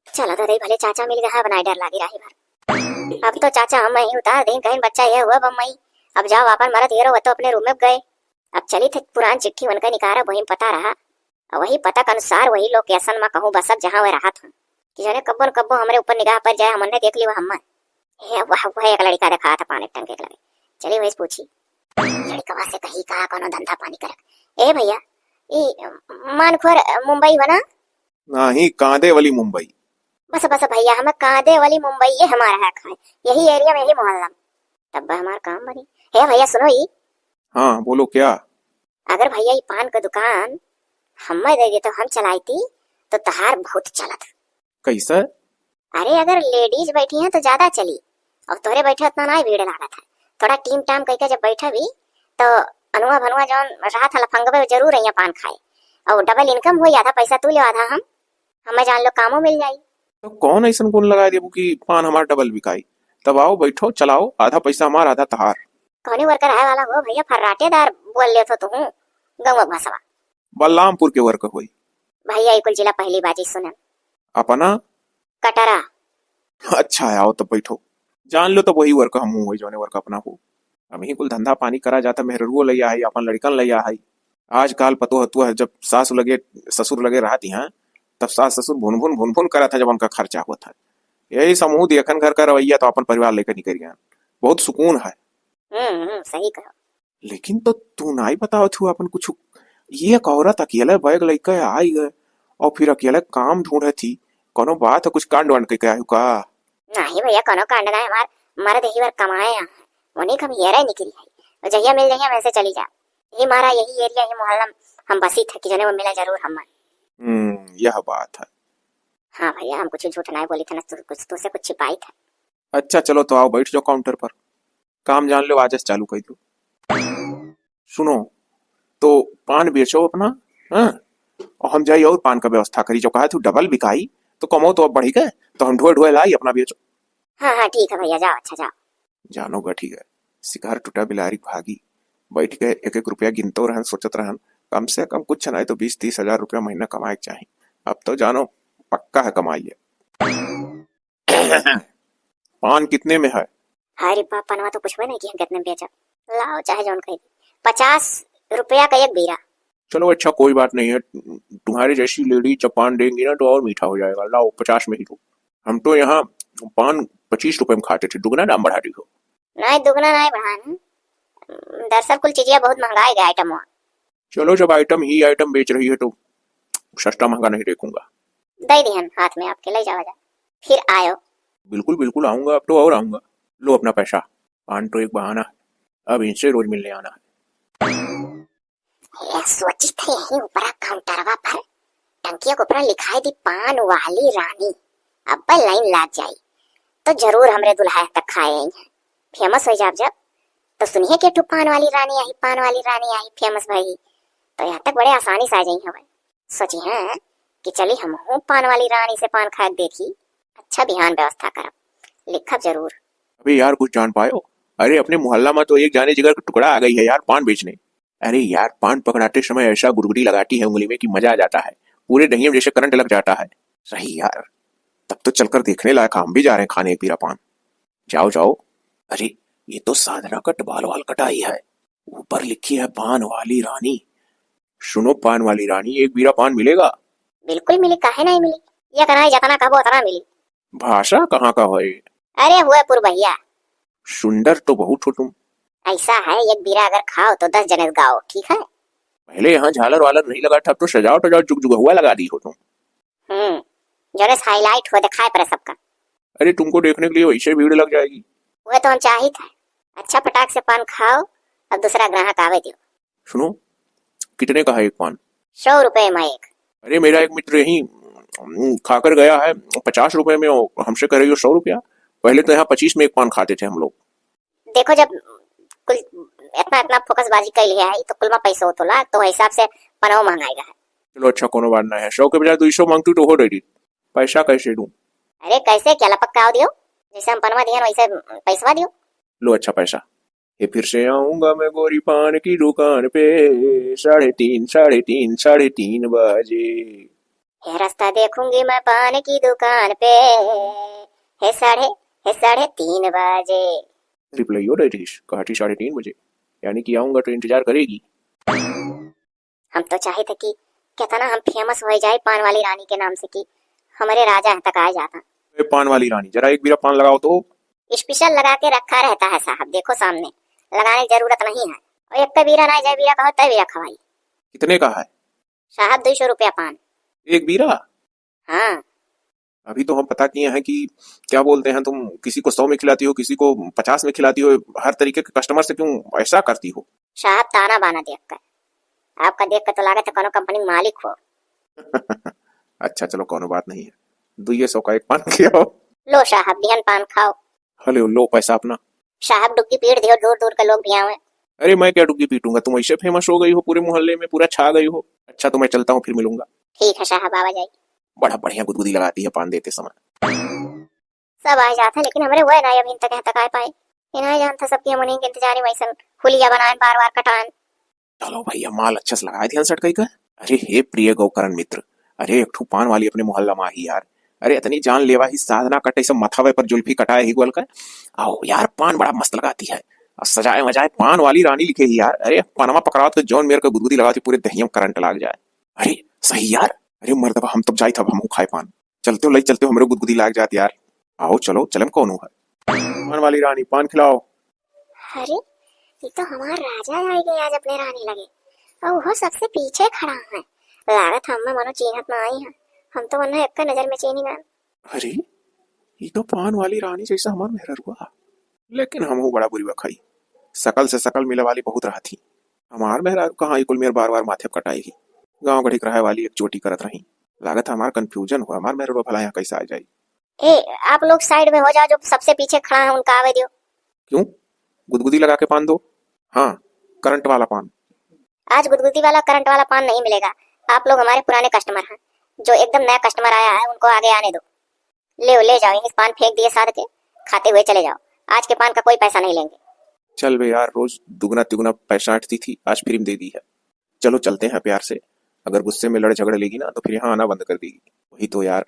चलो दादा, भले चाचा मिल गए, अब नाय डर लागी राही भर। अब तो चाचा हम यहीं उतार दें, कहीं बच्चा ये हुआ बम्बई, अब जाओ अपन मरद हेरो, वो तो अपने रूम में गए। अब चली थे पुरान चिट्ठी उनका निकारा, वहीं पता रहा, और वही पता के अनुसार वही location में कहूँ बसब जहाँ वह रहत हूँ, कि जाने कब्बो न कब्बो हमरे ऊपर निगाह पर जाए, हमने देख ली वह हम्मा। हे वाह, वह एक लड़का देखा था पानी टंके के लगे, चली वही से पूछी। लड़कवा से कही कहा कोनो धंधा पानी करक। ए भैया, ई मानखोर मुंबई बना? नाही, कांदे वाली मुंबई। बस, बस भैया, हम कांदे वाली मुंबई, ये हमारा है खाए, यही area में, यही मोहल्ला में। तब हमार काम बनी। हे भैया, सुनो ई। हाँ, बोलो क्या? अगर भैया ई पान का दुकान हमें दे दे तो हम चलाईती, तो तहार बहुत चलत। कैसे? अरे, अगर ladies बैठी हैं तो ज्यादा चली, और तोहरे बैठे उतना ना भीड़ लागत है। थोड़ा टीम टाम कह के जब बैठा भी, तो अनुआ भनुआ जौन रहा था लफंगवे, जरूर अइया पान खाए, और double income होई, आधा पैसा तू ले, आधा हम, हमें जान लो कामो मिल जाई। तो कौन ऐसन गुण लगा देबू कि पान हमार double बिकाई? तब आओ, बैठो, चलाओ, आधा पैसा हमार, आधा तहार। कौने worker है वाला हो भैया, फर्राटेदार बोल लेत हो तुहूँ, गौवा भसवा। बलरामपुर के worker होई। भैया, ई कुल जिला पहली बाजी सुनन। अपना? कटरा। अच्छा है, आओ तब बैठो। जान लो तब वही worker हमहूँ होई, जौने worker अपना हो। हम ही कुल धंधा पानी करा जाता, मेहररुओ लैया है, अपन लड़कन लैया है। आजकाल पतोह हतुआ है, जब सासु लगे, ससुर लगे रहती हैं, तब सास ससुर भुन भुन भुन भुन करत हैं, जब उनका खर्चा होता है। यही समूह देखन घर का रवैया तो अपन परिवार लेकर निकल गया, बहुत सुकून है। हम्म, हम्म, सही कहा। लेकिन तो तू नाई बतावत हु अपन कुछ। ये एक औरत अकेले बैग लइके आई है और फिर अकेले काम ढूंढत ही। कोनो बात है, कुछ कांड वांड के आयु का? नहीं भैया, कोनो कांड ना है, हमार मर्द ही बार कमाए यहाँ है, उन्हीं का हम हेरे निकली है। और जहिया मिल जइया वैसे चली जा। ये मारा यही area, ये मोहल्ला में हम बसी थे कि जने वो मिला जरूर हमार। हम्म, यह बात है। हाँ भैया, हम कुछ झूठ नहीं बोली थे ना, तू कुछ, तुझसे कुछ छिपाई थे। अच्छा चलो, तो आओ बैठ जाओ counter पर, काम जान लो, आज से चालू कर दो। सुनो, तो पान बेचो अपना, हाँ? और हम जाई और पान का व्यवस्था करी, जो कहा तू double बिकाई, तो कमाओ तो अब बढ़ी गए, तो हम ढोए ढोए लाई अपना बेचो। हाँ, हाँ, ठीक है भैया, जाओ, अच्छा जाओ। जानो गठी गए, शिकार टूटा बिलारी भागी। बैठ के एक एक रुपया गिनतो रहन, सोचत रहन, कम से कम कुछ नहीं तो बीस तीस हजार रुपया महीना कमाए के चाही। अब तो जानो पक्का है कमाई है। पान कितने में है? हाय रे बाप, पनवा तो पूछबे नहीं कि हम कितने में बेचब। लाओ चाहे जौन कह दी, पचास रुपया का एक बीरा। चलो अच्छा, कोई बात नहीं है, तुम्हारे जैसी lady जब पान देंगी ना तो और मीठा हो जाएगा। लाओ, पचास में ही दो। हम तो यहाँ पान पच्चीस रुपए में खाते थे, दुगना दाम बढ़ा दी हो। नहीं, दुगना नहीं बढ़ान, दरअसल कुल चीजिया बहुत महंगा है item हुआ। चलो, जब item ही item बेच रही है तो सस्ता महंगा नहीं देखूंगा। दे दिहन हाथ में आपके, ले जावा जा, फिर आयो। बिल्कुल बिल्कुल आऊंगा, अब तो और आऊंगा। लो अपना पैसा, पान तो एक बहाना है, अब इनसे रोज मिलने आना है। ए, सोची थे यही ऊपरा काउंटरवा पर टंकिया के ऊपरा लिखाई दी पान वाली रानी। अब्बे लाइन लाग जाई तो जरूर हमरे दुल्हा तक खाए आई हैं। फेमस हो जाब जब तो सुनिए के ठू पान वाली रानी आई, पान वाली रानी आई, फेमस भई तो यहाँ तक बड़े आसानी से आ जाई हवे। सोची हैं कि चली हमहू पान वाली रानी से पान खाए के देखी। अच्छा बिहान व्यवस्था करब, लिखब जरूर। अबे यार, कुछ जान पायो? अरे, अपने मोहल्ला में तो एक जाने जिगर का टुकड़ा आ गई है यार, पान बेचने। अरे यार, पान पकड़ाते समय ऐसा गुदगुदी लगाती है उंगली में कि मजा आ जाता है, पूरे दहिये में जैसे करंट लग जाता है। सही यार, तब तो चलकर देखने लायक, हम भी जा रहे हैं खाने एक बीरा पान। जाओ जाओ। अरे, ये तो साधना का बाल वाल कटाई है, ऊपर लिखी है पान वाली रानी। सुनो पान वाली रानी, एक बीरा पान मिलेगा? बिल्कुल मिली, काहे नहीं मिली? ये कहना है, जितना कहबो उतना मिली। भाषा कहाँ का होए? अरे हुए पुरबहिया। सुंदर तो बहुत हो तुम। ऐसा है, एक बीरा अगर खाओ तो दस जने गाओ, ठीक है? पहले यहाँ झालर वालर नहीं लगा था, अब तो सजावट वजावट जुगजुगहुआ लगा दी हो तुम। हम्म, जौने से highlight हो, दिखाई पड़े सबका। अरे तुमको देखने के लिए वैसे भीड़ लग जाएगी। वह तो हम चाहित है। अच्छा फटाक से पान खाओ, अब दूसरा ग्राहक आवे दियो। सुनो, कितने का है एक पान? सौ रुपए में एक। अरे, मेरा एक मित्र यहीं, उम, खाकर गया है पचास रुपए में, और हमसे कह रही हो सौ रुपया। पहले तो यहाँ पच्चीस में एक पान खाते थे हम लोग। देखो, जब कुल इतना, इतना फोकसबाजी कर लिया है, तो कुल में पैसा हो तो लाग, तो हिसाब से पनवा महंगाई है। चलो अच्छा, कोनो बात ना है, सौ के बजाय दो सौ मांगती तो हो देती। पैसा कैसे दूं? अरे, कैसे क्या लपक का दियो, जैसे हम पनवा दिहन वैसे पैसवा दियो। लो अच्छा पैसा। ये फिर से आऊंगा मैं गोरी पान की दुकान पे, साढ़े तीन, साढ़े तीन, साढ़े तीन बजे। हे रास्ता देखूंगी मैं पान की दुकान पे, हे साढ़े, हे साढ़े तीन बजे। रिप्लाईओ दे दीस, कहती साढ़े तीन बजे, यानी कि आऊंगा तो इंतजार करेगी। हम तो चाहित है कि कितना हम famous हो जाए पान वाली रानी के नाम से कि हमारे राजा हैं तक आए जाता। ए पान वाली रानी, जरा एक बीरा पान लगाओ तो। Special लगा के रखा रहता है साहब, देखो सामने, लगाने की जरूरत नहीं है। और एक का बीरा ना जाए, बीरा कहो तय बीरा खवाई। कितने का है? साहब, दो सौ रुपया पान। एक बीरा? हाँ। अभी तो हम पता किए हैं कि क्या बोलते हैं, तुम किसी को सौ में खिलाती हो, किसी को पचास में खिलाती हो, हर तरीके के customer से क्यों ऐसा करती हो? साहब, ताना बाना देख कर, आपका देख कर तो लागत है कोनो company मालिक हो। अच्छा चलो, कोनो बात नहीं है, दुइये सौ का एक पान खियाओ। लो साहब, बिहन पान खाओ। हले लो पैसा अपना। साहब, डुग्गी पीट दियो, दूर दूर के लोग भी आवे। अरे मैं क्या डुग्गी पीटूंगा, तुम ऐसे famous हो गई हो पूरे मोहल्ले में, पूरा छा गई हो। अच्छा तो मैं चलता हूँ, फिर मिलूंगा। ठीक है साहब, आवा जाई। बड़ा बढ़िया गुदगुदी लगाती है पान देते समय। सब आ जाते हैं, लेकिन हमरे वह ना अभी तक यहाँ तक आ पाए। इन्हें जानता सबकी हम उन्हीं के इंतजार में ऐसा हुलिया बनाए, बार बार कटाए। चलो भैया, माल अच्छा से लगाए ध्यान सटकाई का। अरे हे प्रिय गौकरण मित्र, अरे एक ठो पान वाली अपने मोहल्ला में आई यार। अरे इतनी जान लेवा ही साधना कटे, सब मथावे पर जुल्फी कटाए ही गोल का। आओ यार, पान बड़ा मस्त लगाती है। और सजाए मजाए पान वाली रानी लिखे ही यार। अरे पनमा पकड़ावत के जौन मेर के गुदगुदी लगाती, पूरे दहिया में करंट लाग जाए। अरे सही यार। अरे मर्दवा, हम तब जाई था, हम खाए पान। चलते हो, लई चलते हो, हमरे गुदगुदी लाग जात यार। आओ चलो, चलम कौनो है। पान वाली रानी, पान खिलाओ। अरे, ये तो हमार राजा आए गए आज अपने रानी लगे, और वो सबसे पीछे खड़ा है। लागत हम में मनो चीन्हत ना आई है, हम तो वरना एक नजर में चीन्ही गए। अरे, ये तो पान वाली रानी जैसा हमार मेहररुआ, लेकिन हमहू बड़ा बुरी बखाई, सकल से सकल मिले वाली बहुत रहत ही। हमार मेहरारू कहाँ ई कुल मेर बार बार माथे पर कटाई ही। गाँव गढ़ी के रहे वाली एक चोटी करत रही। लागत हमार confusion हुआ, हमार मेहरारू भला यहाँ कैसे आ जाई। ए, आप लोग side में हो जाओ, जो सबसे पीछे खड़ा है उनका आवे दियो। क्यों, गुदगुदी लगा के पान दो? हाँ, करंट वाला पान। आज गुदगुदी वाला करंट वाला पान नहीं मिलेगा, आप लोग हमारे पुराने customer हैं, जो एकदम नया customer आया है उनको आगे आने दो। ले, ले जाओ, यहीं से पान फेंक दिए साध के, खाते हुए चले जाओ। आज के पान का कोई पैसा नहीं लेंगे। चल बे यार, रोज दुगना तिगुना पैसा ऐंठती थी, आज free में दे दी है। चलो चलते हैं प्यार से, अगर गुस्से में लड़ झगड़ लेगी ना तो फिर यहाँ आना बंद कर देगी। वही तो यार,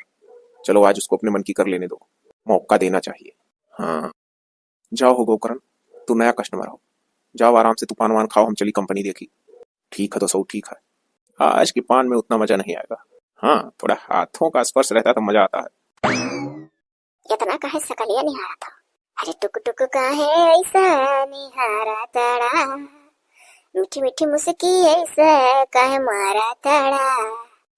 चलो आज उसको अपने मन की कर लेने दो, मौका देना चाहिए। हाँ, जाओ हो गोकरण, तू नया customer हो, जाओ आराम से तू पान वान खाओ, हम चली company देखी। ठीक है तो सौ ठीक है, आज की पान में उतना मजा नहीं आएगा। हाँ, थोड़ा हाथों का स्पर्श रहता तो मजा आता है। इतना काहे सकलिया निहारत हो? अरे टुक टुक काहे ऐसा निहारा ताड़ा, मीठी मीठी मुस्की ऐसा काहे मारा ताड़ा।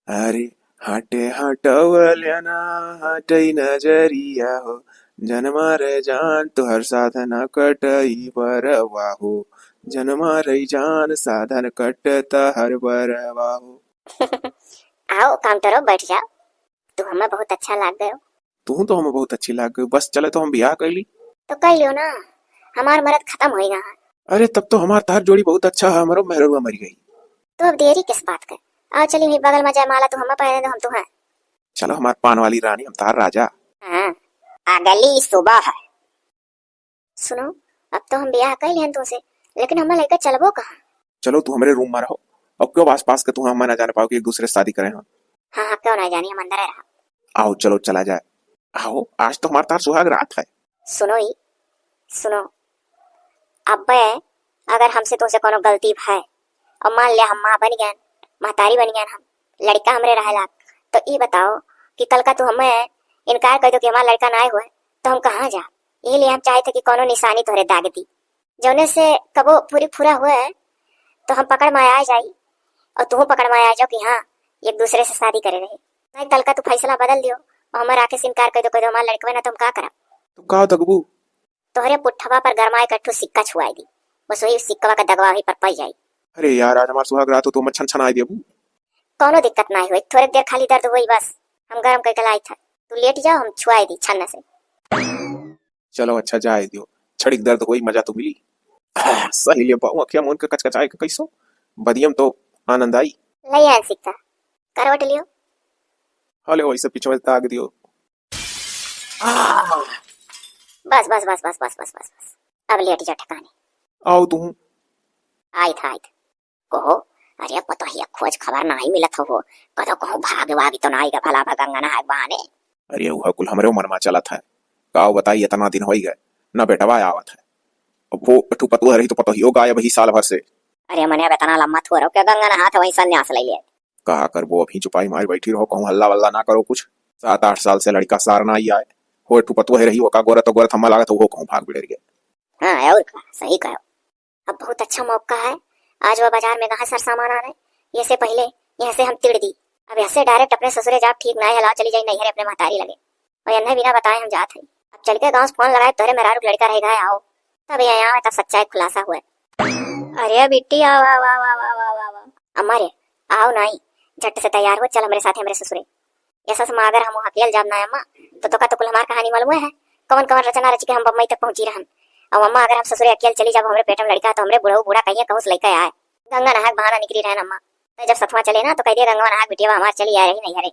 अरे हटे हटवले ना, हटई नजरिया हो, जन मारे जान तोहर साथ ना कटई बरवा हो, जन मारे जान साधन कटता हर बरवा हो। आओ काउंटरो बैठ जाओ, तू हमें बहुत अच्छा लाग गयो। तू तो हमें बहुत अच्छी लाग गई, बस चले तो हम बियाह कर ली। तो कर लियो ना, हमार मरद खत्म होई गया। अरे तब तो हमार तहार जोड़ी बहुत अच्छा है, हमरो मेहररुआ मर गई। तो अब देरी किस बात के, आओ चली वही बगल में जयमाला, तू हमें पहने दो, हम तू हैं। चलो हमार पान वाली रानी, हम तार राजा। हाँ, अगली सुबह है। सुनो, अब तो हम बियाह कर लिहन तुमसे, लेकिन हमें लेकर चलबो कहाँ? चलो तू हमरे रूम में रहो, और क्यों आस पास के तू हमें ना जाने पाओ कि एक दूसरे से शादी करे हैं। हाँ हाँ, क्यों ना जानी, हम अंदर रहा। आओ चलो चला जाए। आओ, आज तो हमार तार सुहाग रात है। सुनो ई, सुनो, अबे अगर हमसे तुमसे कोनो गलती भय और मान लिया हम माँ बन गए, महतारी बनियान हम, लड़का हमरे रहेला। तो ई बताओ कि कल का तू हमें इनकार कर दो कि हमार लड़का नाय होए, तो हम कहाँ जा? यही लिए हम चाहे थे कि कोनो निशानी तोहरे दाग दी, जौने से कबो पूरी पूरा हुए तो हम पकड़ में आ जाई और तू पकड़ में आ जाओ कि हाँ, एक दूसरे से शादी करे रहे। नहीं, कल का तू फैसला बदल दियो और हमारे आके से इनकार कर दो, कर दो हमार लड़कवे ना, तो हम का करब? तो का दगबू? तोहरे पुट्ठवा पर गरमाए के ठो सिक्का छुआई दी, बस वही सिक्कवा का दगवा वही पर पड़ जाई। अरे यार, आज हमार सुहाग रात हो तो मच्छन छनाई देबू। कौनो दिक्कत नाई होई, थोड़े देर खाली दर्द होई बस, हम गरम करके लाई था, तू लेट जाओ, हम छुआई दी छन्ना से। चलो अच्छा, जाए दियो, छड़िक दर्द होई, मजा तो मिली। आह, सही ले बाऊ, अखिया मोन के कचकचाए के कैसो, बदियम तो आनंद आई। ले आन सिक्का, करवट लियो। हले वैसे पीछे में ताक दियो। आह, बस बस बस बस बस बस बस बस, अब लेट जा ठिकाने। आओ तू। आइत आइत। कहो, अरे पतोहिया खोज खबर नाही मिलत हो, कदो कहूँ भाग वाग तो नाही गए भला भगंगन हाग बहाने। अरे उह कुल हमरे मन मा चलत है, का बताई इतना दिन होई गए, ना बेटवा आवत है। अब वो एठू पतोह रही तो पतोहियो गायब ही साल भर से। अरे मने अब इतना लम्मा थोरो के गंगन हाथ वही संन्यास ले ले। का करबो, अभी चुपाई मार बैठी रहो, कहूँ हल्ला वल्ला ना करो कुछ। सात आठ साल से लड़का सार ना आई आए, हो एठू पतोह रही, ओका गोरत गोरत हम्मा लागत हो कहूँ भाग बिड़र गए। हाँ और का, सही कहो। अब बहुत अच्छा मौका है, आज वह बाजार में गहा सर सामान आने, ये से पहले यहाँ से हम तिड़ दी। अब यहाँ से direct अपने ससुरे जाब ठीक ना है, लाओ चली जाई नैहरे अपने महतारी लगे। और इन्हें बिना बताए हम जात है। अब चल के गाँव से फोन लगाए, तोहरे मेहरारू के लड़का रह गए, आओ। तब ये आवे, तब सच्चाई खुलासा हुए। अरे बिट्टी, आओ, आओ, आओ। अम्मा रे, आओ नाई, झट से तैयार हो, चल हमरे साथे, हमरे ससुरे। ऐसा से माँ अगर हम अकेल जाब ना अम्मा, तो तोका तो कुल हमार कहानी मालूम है, कवन कवन रचना रच के हम बम्बई तक पहुँची रहन। अब अम्मा अगर हम ससुरे अकेल चली जाब, हमरे पेट में लड़का, तो हमरे बुढ़ऊ बूढ़ा कहिए कहूँ से लइके आए। गंगा नहाए के बहाना निकली रहन अम्मा, तो जब सतवा चले ना, तो कह दिए गंगा नहाए के बिटिया हमार चली आए रही नहीं हरे।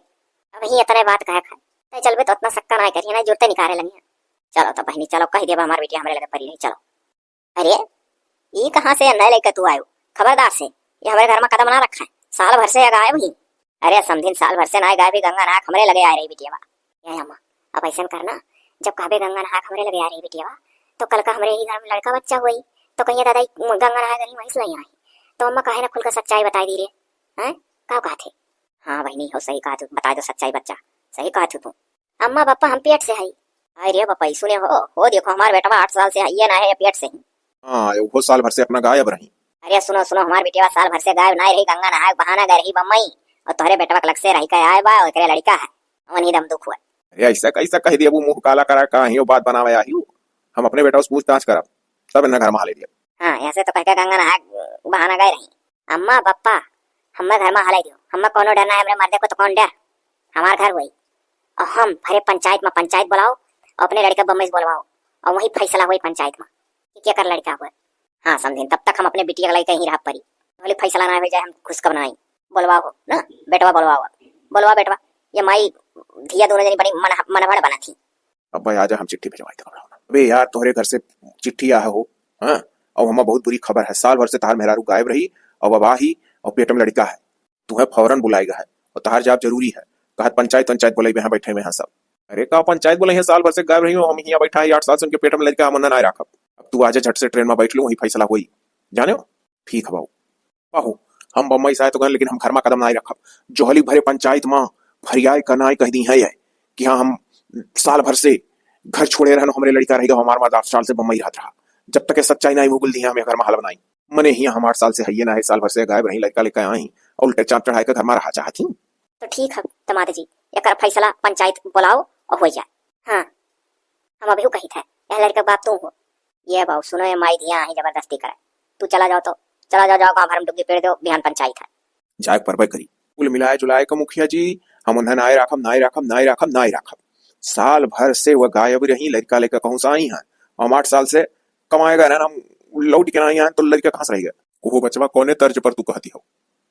अब ही इतने बात कहे खाए, तै चलबे तो इतना सक्का ना करिए ना, जुरते निकाले लगी। चलो तो बहनी, चलो कह दिया हमार बिटिया हमरे लगे परी रही, चलो। अरे, ई कहाँ से नए लेके तू आयो? खबरदार से, ये हमरे घर मा कदम ना रखा है। साल भर से गायब ही। अरे समधिन, साल भर से ना गायब ही, गंगा नहाए हमरे लगे आए रही बिटिया। ये अम्मा, अब ऐसन करना, जब कहबे गंगा नहाए हमरे लगे आए रही बिटिया, तो कल का हमरे ही घर में लड़का बच्चा हुई, तो कहिए दादा ई गंगा नहाए गई वहीं से नहीं आई, तो अम्मा काहे ना खुल के सच्चाई बताई दी रे, हैं? का कहत है? हाँ बहनी हो, सही कहत हूँ, बताई दो सच्चाई बच्चा, सही कहत हूँ तू। अम्मा बप्पा हम पेट से हई। अरे बप्पा, ई सुने हो, हो देखो हमार बेटवा आठ साल से हइये ना है, ये पेट से ही। हाँ, वो साल भर से अपना गायब रही। अरे सुनो, सुनो, हमार बिटिया साल भर से गायब ना रही, गंगा नहाए के बहाना गए रही बम्बई, और तोहरे बेटवा के लग से रही का आए बा, और एकरे लड़का है, वही दम दुख हुआ। अरे ऐसा कैसा कह दिया, वो मुंह काला करा का ही, वो बात बनावे आई, हम अपने बेटवा से पूछताछ करब, तब इन्हें घर में ले दिया। हाँ, ऐसे तो कह के गंगा नहाए के बहाना गए रही। अम्मा, बप्पा, हम्मे घर मा हलाई दियो। हम्मे कौनो डर ना है, हमरे मर्दे को तो कौन डर? हमार घर होई। और हम भरे पंचायत मा पंचायत बुलाओ, और अपने लड़का बम्बई से बुलवाओ, और वही फैसला होई पंचायत मा कि केकर लड़का हुआ। हाँ समधिन, तब तक हम अपने बिटिया के लइके ही रह परी। भले फैसला ना हो जाए, हम खुश कब ना आई। बुलवाओ ना, बेटवा बुलवाओ, बुलवा बेटवा। ये माई धिया दोनों जनी बड़ी मन-, मनभड़ बना थी। अब्बे आजा, हम चिट्ठी भिजवाई तब। अबे यार, तोहरे घर से चिट्ठी आया हो, हाँ? और हमार बहुत बुरी खबर है, साल भर से तहार मेहरारू गायब रही, और अब आही, और पेट में लड़का है, तुहे फौरन बुलाएगा है, और तहार जाब जरूरी है। कहत पंचायत, पंचायत बुलाइबे, यहाँ बैठे हुए हैं सब। अरे का पंचायत बुलाई है, साल भर से गायब रही हो, हम यहाँ बैठा है आठ साल से, उनके पेट में लड़का, हम उन्हें ना राखब। अब तू आजा झट से ट्रेन में बैठ लो, वहीं फैसला होई, जाने हो? ठीक है बाबू। बाहु, हम बम्बई से आए तो गए, लेकिन हम घर मा कदम नाई रखब। जोहली भरे पंचायत मा फरियाय का नाई कह दी है ये कि हाँ, हम साल भर से घर छोड़े रहन, हमरे लड़का रह गया, हमार मर्द आठ साल से बम्बई रहत रहा। जब तक ये सच्चाई नाई मुगुल दी है, हम ये घर मा हल बनाई। मने हिया हम आठ साल से हइये ना है, साल भर से गायब रही, लड़का लेके आई, और उल्टे चाप चढ़ाए के घर मा रहा चाहत ही। तो ठीक है, दमाद जी, एकर फैसला पंचायत बुलाओ और हो जाए। हाँ, हम अभी कही थे, यह लड़का बाप तू हो। ये बाऊ, सुनो, ये माई धिया ही जबरदस्ती करे। तू चला जाओ तो, चला जाओ, जाओ, गाँव भर में डुग्गी पेड़ दो, बिहान पंचायत है। जाए परबे करी। कुल मिलाए जुलाए के मुखिया जी, हम उन्हें नाय राखब, नाय राखब, नाय राखब, नाय राखब। साल भर से वह गायब रही, लड़का लेकर कहूँ से आई हैं। हम आठ साल से कमाए गए ना, हम लौट के ना आई हैं, तो लड़का कहाँ से रह गया? ओहो बचवा, कौने तर्ज पर तू कहती हो?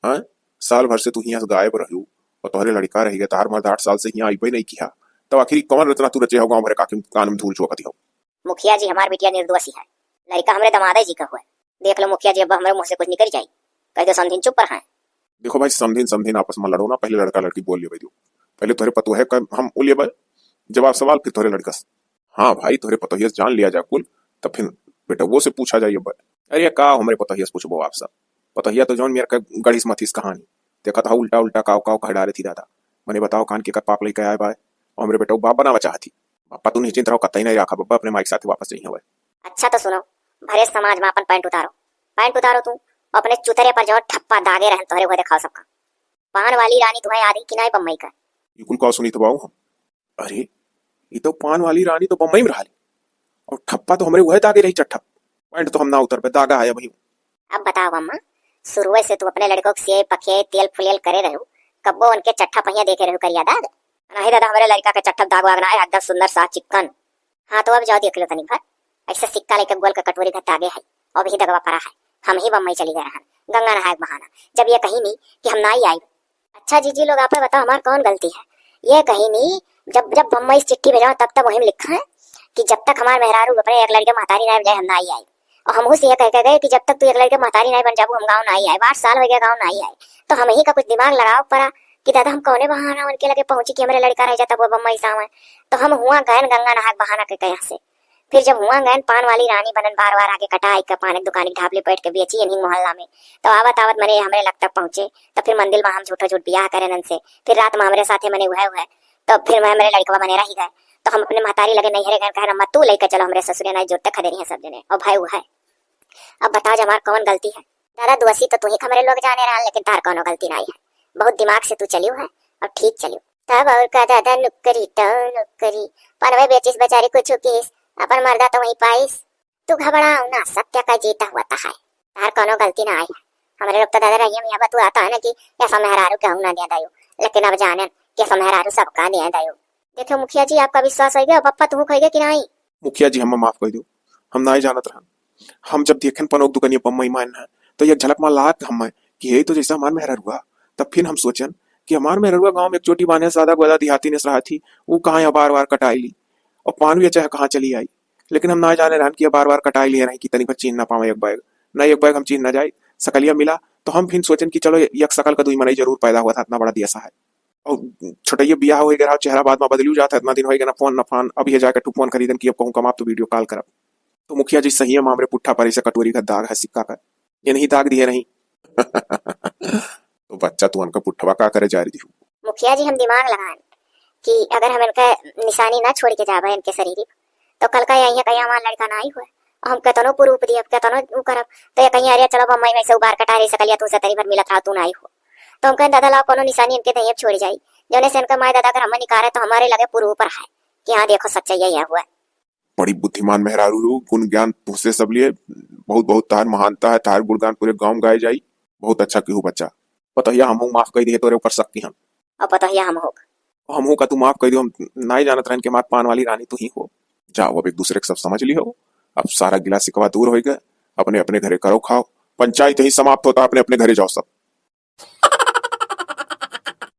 हाँ? साल भर से तू हियाँ से गायब रह्यू और तोहरे लड़का रह गया, तोहार मर्द आठ साल से हियाँ अइबे नहीं किया, तब आखिर कौन रचना तू रचे हो, गाँव भरे काकी कान में धूल झोंकती हो? मुखिया जी, हमार बिटिया निर्दोषी है, लड़का हमरे दमादे जी का हुआ। देख लो मुखिया जी, अब हमरे मुँह से कुछ निकल जाई, कह दो समधिन चुप पर हैं। देखो भाई, समधिन समधिन आपस में लड़ो ना, पहले लड़का लड़की बोल लेवे दो, पहले तोहरे पतोहे का हम उ लेवे जवाब सवाल, फिर तोहरे लड़का से। हाँ भाई, तोहरे पतोहिया से जान लिया जा कुल, तब फिर बेटवो से पूछा जाई अब। अरे का हमरे पतोहिया से पूछबो आप सब? पतोहिया तो जौन मेर का गढ़िस मथिस कहानी, देखत हौ उल्टा उल्टा काव काव कह डारे थी दादा। मने बताओ कान के कर पाप लइके आए बाय, और हमरे बेटऊ बाप बनावा चाहत ही। बापा तू निश्चिंत रहो, कतई नहीं राखा बब्बा, अपने माई के साथे वापस जइहैं वै। अच्छा तो सुनो, भरे समाज में अपन पैंट उतारो, पैंट उतारो तू, अपने चुतरे पर जो ठप्पा दागे रहन तोहरे वो देखाओ सबका। पान वाली रानी तुम्हें याद है कि नहीं बम्बई का? ई कुल का सुनी तो बाऊ हम। अरे, ई तो पान वाली रानी तो बम्बई में रहली, और ठप्पा तो हमरे उहे दागे रही चट्ठा। पैंट तो हम ना उतर पे दागा है अबही। अब बताओ अम्मा, शुरुए से तू अपने लड़कों के सिए पखे तेल फुलेल करे रहू, कब्बो उनके चट्ठा पहिया देखे रहू करिया दाग? नहीं दादा, हमरे लड़का के चट्ठा दाग वाग ना है, एकदम सुंदर सा चिक्कन। हाँ तो अब जाओ देख लो तनी भर, ऐसे सिक्का लेके गोल के कटोरी घर दागे है, अबही दगवा परा है। हम ही बम्बई चली गए रहन गंगा नहाए के बहाना, जब ये कही नहीं कि हम ना ही आई। अच्छा जीजी लोग, आप बताओ हमार कौन गलती है? ये कही नहीं, जब जब बम्बई से चिट्ठी भेजा तब तब वही में लिखा है कि जब तक हमार मेहरारू अपने एक लड़के महतारी ना बन जाए हम ना ही आई। और हमहू से ये कह के गए कि जब तक तू एक लड़के महतारी ना बन जाबू हम गाँव ना ही आए। आठ साल हो गया गाँव ना ही आए, तो हम ही का कुछ दिमाग लगाओ पड़ा कि दादा हम कौने बहाना उनके लगे पहुंची कि हमरे लड़का रह जाता वो बम्बई से आवे। तो हम हुआ गए गंगा नहा के बहाना के कहे से। फिर जब हुआ गए पान वाली रानी बनन बार बार आके कटाई के पान के दुकान के ढाबले बैठ के बेची इन्हीं मोहल्ला में, तो आवत आवत मने हमरे लग तक पहुंचे। तो फिर मंदिर में हम झूठो झूठ बियाह करे नन से, फिर रात में हमरे साथे मने हुए हुए, तो फिर मैं हमरे लड़कवा मने रह गए। तो हम अपने महतारी लगे नैहरे गए, कहे अम्मा तू लेके चलो हमरे ससुरे, नहीं जोते खदेरी है सब जने और भाई हुआ है। अब बताओ जब हमार कौन गलती है? दादा दोषी तो तू ही हमरे लोग जाने रहन, लेकिन तार कौनो गलती नहीं है। बहुत दिमाग से तू चलियो है और ठीक चलियो। तब और का दादा, नुकरी तो नुकरी, पनवे बेचिस बेचारी कुछ किस, अपन मर्दा तो वहीं पाइस। तू घबराओ ना, सत्य का जीता हुआ तो है, तार कौनो गलती ना आई है। हमरे लोग तो दादा रहिए में अब तू आता है ना कि ऐसा मेहरारू कहूँ ना दे दयो, लेकिन अब जाने कि ऐसा मेहरारू सबका दे दयो। देखो मुखिया जी, आपका विश्वास हो गया, पप्पा तू कह गया कि नहीं? मुखिया जी, हमें माफ कर दो, हम ना ही जानत रहन। हम जब देखेन पनोक दुकनिया पर मई मान है, तो एक झलक मा लाग हमें कि यही तो जैसा हमार मेहरारू हुआ। तब फिर हम सोचन कि हमार मेहरारू गाँव में एक चोटी बांधे सादा गोदा देहाती ने सराहत ही, वो कहाँ या बार बार कटाई ली, और पान भी अच्छा है कहाँ चली आई। लेकिन हम ना जाने रहन कि बार बार कटाई लिए रही कि तनिक भर चीन ना पावे एक बैग, ना एक बैग हम चीन ना जाए। सकलिया मिला तो हम फिर सोचन कि चलो एक सकल का दुई मनई जरूर पैदा हुआ था, इतना बड़ा दिया सा है। और छोटैया बियाह हो गया, चेहरा बाद में बदलियो जाता है, इतना दिन हो गया ना फोन ना फान। अब ये जाके टू फोन खरीदन कि अब कहूँ कमाब तो वीडियो कॉल करब। तो मुखिया जी सही है, हमरे पुट्ठा पर ऐसे कटोरी का दाग है सिक्का का, ये नहीं दाग दिए नहीं। तो बच्चा तू उनका पुट्ठवा का करे जा रही हो? मुखिया जी हम दिमाग लगान कि अगर हम इनका निशानी ना छोड़ के जाबे इनके शरीर, तो कल का यहाँ कहीं हमार लड़का ना आई हुए, और हम केतनो प्रूफ दिए, केतनो उ करब, तो ये कहीं अरे चलो बम्बई में से उबार कटा रही सकलिया तू से तनी भर मिलत रहा तू ना आई हो। तो हम कहें दादा लाओ कोनो निशानी इनके दहिए छोड़ जाई, जौने से इनका माई दादा अगर हमें निकारे तो हमारे लगे प्रूफ पर है कि हाँ देखो सच्चाई यही हुआ। बड़ी बुद्धिमान मेहरारू हो, गुण ज्ञान तुहसे सब लिए, बहुत बहुत तार महानता है, तार गुणगान पूरे गाँव में गाए जाई। बहुत अच्छा किहू बच्चा। पतोहिया हमहू माफ कर दिए तोरे ऊपर शक किहन। और पतोहिया हम हो। हमहू का तू माफ कर दियो, हम नाई जानत रहन के मार पान वाली रानी तू ही हो। जाओ अब एक दूसरे के सब समझ लियो, अब सारा गिला शिकवा दूर होइगा, अपने अपने घरे करो खाओ, पंचायत ही समाप्त होता, अपने अपने घरे जाओ सब।